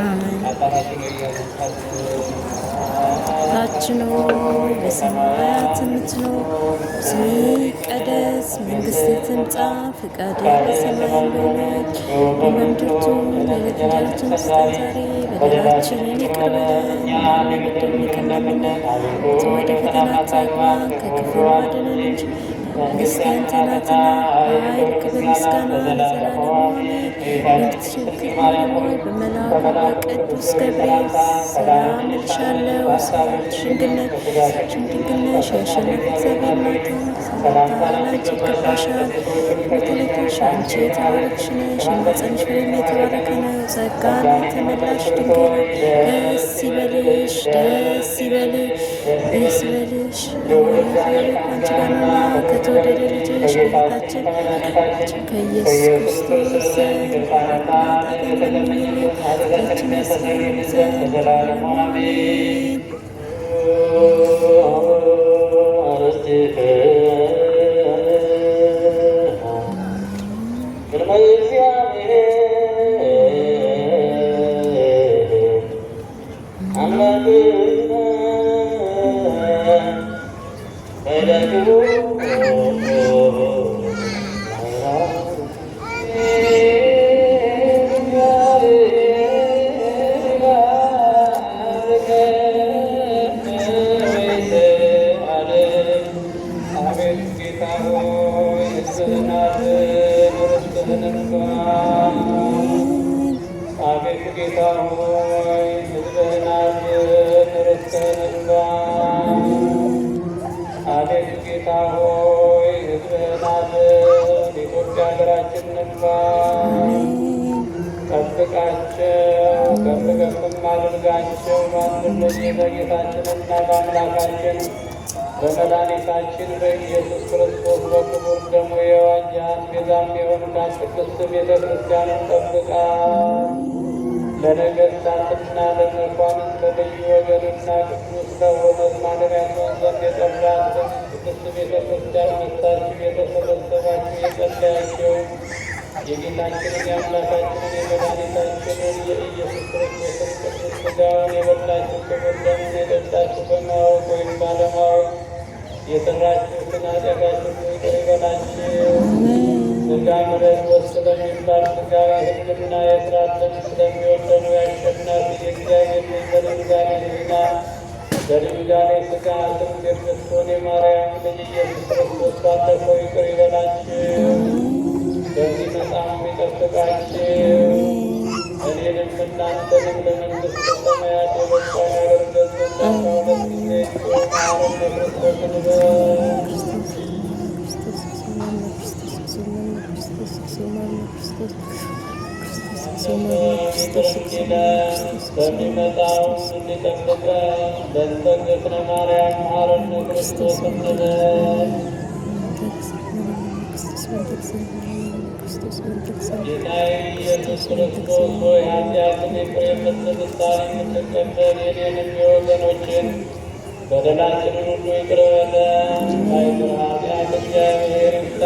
አሜን። አባታችን ሆይ በሰማያት የምትኖር፣ ስምህ ይቀደስ፣ መንግስትህ ትምጣ፣ ፈቃድህ በሰማይ እንደሆነች በምድር ትሁን። የዕለት እንጀራችንን ስጠን ዛሬ፣ በደላችንን ይቅር በለን እኛም የበደሉንን ይቅር እንደምንል፣ ወደ ፈተና አታግባን፣ ከክፉ አድነን እንጂ መንግሥት ያንተ ናትና፣ ኃይል፣ ክብር፣ ምስጋና ለዘላለሙ አሜን። እመቤታችን ድንግል ማርያም ሆይ በመልአኩ በቅዱስ ገብርኤል ሰላም እልሻለሁ። ሰላምሽ ድንግል ነሽ፣ ድንግል ነሽ፣ የአሸናፊ እግዚአብሔር እናት ሆይ ሰላምታ ላንቺ ይገባሻል። በተለይተሽ አንቺ የተባረክሽ ነሽ፣ የማኅፀንሽ ፍሬም የተባረከ ነው። ጸጋን የተመላሽ ድንግል ሆይ ደስ ይበልሽ፣ ደስ ይበልሽ፣ ደስ ይበልሽ፣ እግዚአብሔር ከአንቺ ጋር ነውና ከተወደደ ልጅሽ ከጌታችን ከኢየሱስ ክርስቶስ ዘንድ ይቅርታን ለምኝልን ኃጢአታችንን ያስተሰርይልን ዘንድ ለዘላለሙ አሜን። አቤቱ ጌታ ሆይ ሕዝብህን አድን፣ ርስትህን አቤቱ ጌታ ሆይ ሕዝብህን አድን፣ ኢትዮጵያ ሀገራችንን ጠብቃቸው፣ ከፍ ከፍም አድርጋቸው። በአንድ ልጅ በጌታችንና በአምላካችን በመድኃኒታችን በኢየሱስ ክርስቶስ በክቡር ደሙ የዋጃት ቤዛም የሆንካት ቅድስት ቤተ ክርስቲያንን ጠብቃት። ለነገሥታትና ለመኳንንት ለልዩ ወገንና ቅዱስ ለሆነ ማደሪያ ትሆን ዘንድ የጠራት ቅድስት ቤተ ክርስቲያን መጥታችሁ የተሰበሰባችሁ የጸለያችሁ የጌታችንን የአምላካችንን የመድኃኒታችንን የኢየሱስ ክርስቶስን ቅዱስ ሥጋውን የበላችሁ ክቡር ደሙን የጠጣችሁ በማወቅ ወይም ባለማወቅ የሠራችሁትን ኃጢአታችሁን ይቅር ይበላችሁ። ሥጋ ምሕረት ወስ ስለሚባል ሥጋ የሕግና የሥርዓት ደም ስለሚወደነው የአሸናፊ የእግዚአብሔር ልጅ በድንጋሌ ሕሊና በድንጋሌ ሥጋ ስም የምትሆን የማርያም ልጅ ኢየሱስ ክርስቶስ ባለፈው ይቅር ይበላችሁ፣ በሚመጣም ይጠብቃችሁ። እኔንም እናንተንም ለመንግሥተ ሰማያት የበቃን ያደርገን ዘንድ 12 ጊዜ መሐረነ ክርስቶስ እንበል። በሚመጣው እንዲጠብቀን በእንተ እግዝእትነ ማርያም መሐረነ ክርስቶስ እንበል። ጌታዬ ኢየሱስ ክርስቶስ ሆይ ኃጢአትን ይቅር የምትል ንስሐን የምትቀበል የኔንም የወገኖችን በደላችንን ሁሉ ይቅር በለን። ማይክር ኃጢአት እግዚአብሔር ይፍታ።